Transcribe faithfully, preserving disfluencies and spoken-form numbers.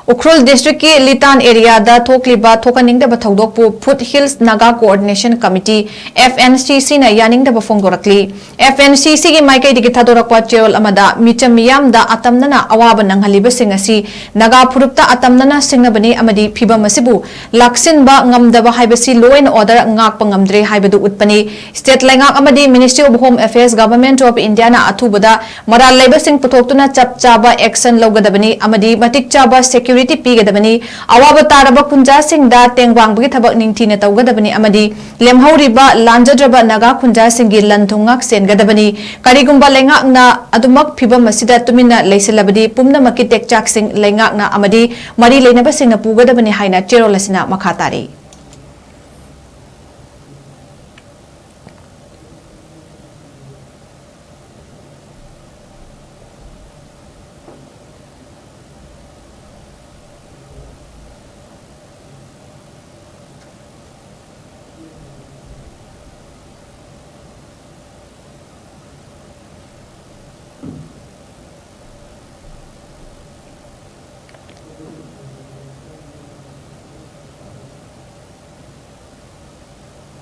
ꯎꯈ꯭ꯔꯨꯜ ꯗꯤꯁꯇ꯭ꯔꯤꯛꯀꯤ ꯂꯤꯇꯥꯟ ꯑꯦꯔꯤꯌꯥꯗ ꯊꯣꯛꯂꯤꯕ ꯊꯣꯛꯍꯟꯅꯤꯡꯗꯕ ꯊꯧꯗꯣꯛꯄꯨ foot hills Naga coordination committee, F N C C, ꯅ ꯌꯥꯅꯤꯡꯗꯕ ꯐꯣꯡꯗꯣꯔꯛꯂꯤ꯫ F N C C ꯒꯤ ꯃꯥꯏꯀꯩꯗꯒꯤ ꯊꯥꯗꯣꯔꯛꯄ ꯆꯦꯔꯣꯜ ꯑꯃꯗ, ꯃꯤꯆꯝ ꯃꯤꯌꯥꯝꯗ ꯑꯇꯝꯅꯅ ꯑꯋꯥꯕ ꯅꯪꯍꯜꯂꯤꯕꯁꯤꯡ ꯑꯁꯤ ꯅꯥꯒꯥ ꯐꯨꯔꯨꯞꯇ ꯑꯇꯝꯅꯅ ꯁꯤꯡꯅꯕꯅꯤ ꯑꯃꯗꯤ ꯐꯤꯚꯝ ꯑꯁꯤꯕꯨ ꯂꯥꯛꯁꯤꯟꯕ ꯉꯝꯗꯕ ꯍꯥꯏꯕꯁꯤ law and order ꯉꯥꯛꯄ ꯉꯝꯗ꯭ꯔꯦ ꯍꯥꯏꯕꯗꯨ ꯎꯠꯄꯅꯤ꯫ State ꯂꯩꯉꯥꯛ ꯑꯃꯗꯤ Ministry of Home Affairs, Government of India ꯅ ꯑꯊꯨꯕꯗ ꯃꯔꯥꯜ ꯂꯩꯕꯁꯤꯡ ꯄꯨꯊꯣꯛꯇꯨꯅ ꯆꯞ ꯆꯥꯕ action ꯂꯧꯒꯗꯕꯅꯤ ꯑꯃꯗꯤ ꯃꯇꯤꯛ ꯆꯥꯕ security ꯄꯤꯒꯗꯕꯅꯤ꯫ ꯑꯋꯥꯕ ꯇꯥꯔꯕ ꯈꯨꯟꯖꯥꯁꯤꯡꯗ ꯇꯦꯡꯕꯥꯡꯕꯒꯤ ꯊꯕꯛ ꯅꯤꯡꯊꯤꯅ ꯇꯧꯒꯗꯕꯅꯤ ꯑꯃꯗꯤ ꯂꯦꯝꯍꯧꯔꯤꯕ ꯂꯥꯟꯖꯗ꯭ꯔꯕ ꯅꯥꯒꯥ ꯈꯨꯟꯖꯥꯁꯤꯡꯒꯤ ꯂꯟ ꯊꯨꯝ ꯉꯥꯛ ꯁꯦꯟꯒꯗꯕꯅꯤ꯫ ꯀꯔꯤꯒꯨꯝꯕ ꯂꯩꯉꯥꯛꯅ ꯑꯗꯨꯃꯛ ꯐꯤꯚꯝ ꯑꯁꯤꯗ ꯇꯨꯃꯤꯟꯅ ꯂꯩꯁꯤꯜꯂꯕꯗꯤ, ꯄꯨꯝꯅꯃꯛꯀꯤ ꯇꯦꯛꯆꯥꯛꯁꯤꯡ ꯂꯩꯉꯥꯛꯅ ꯑꯃꯗꯤ ꯃꯔꯤ ꯂꯩꯅꯕꯁꯤꯡꯅ ꯄꯨꯒꯗꯕꯅꯤ ꯍꯥꯏꯅ ꯆꯦꯔꯣꯜ ꯑꯁꯤꯅ ꯃꯈꯥ ꯇꯥꯔꯤ꯫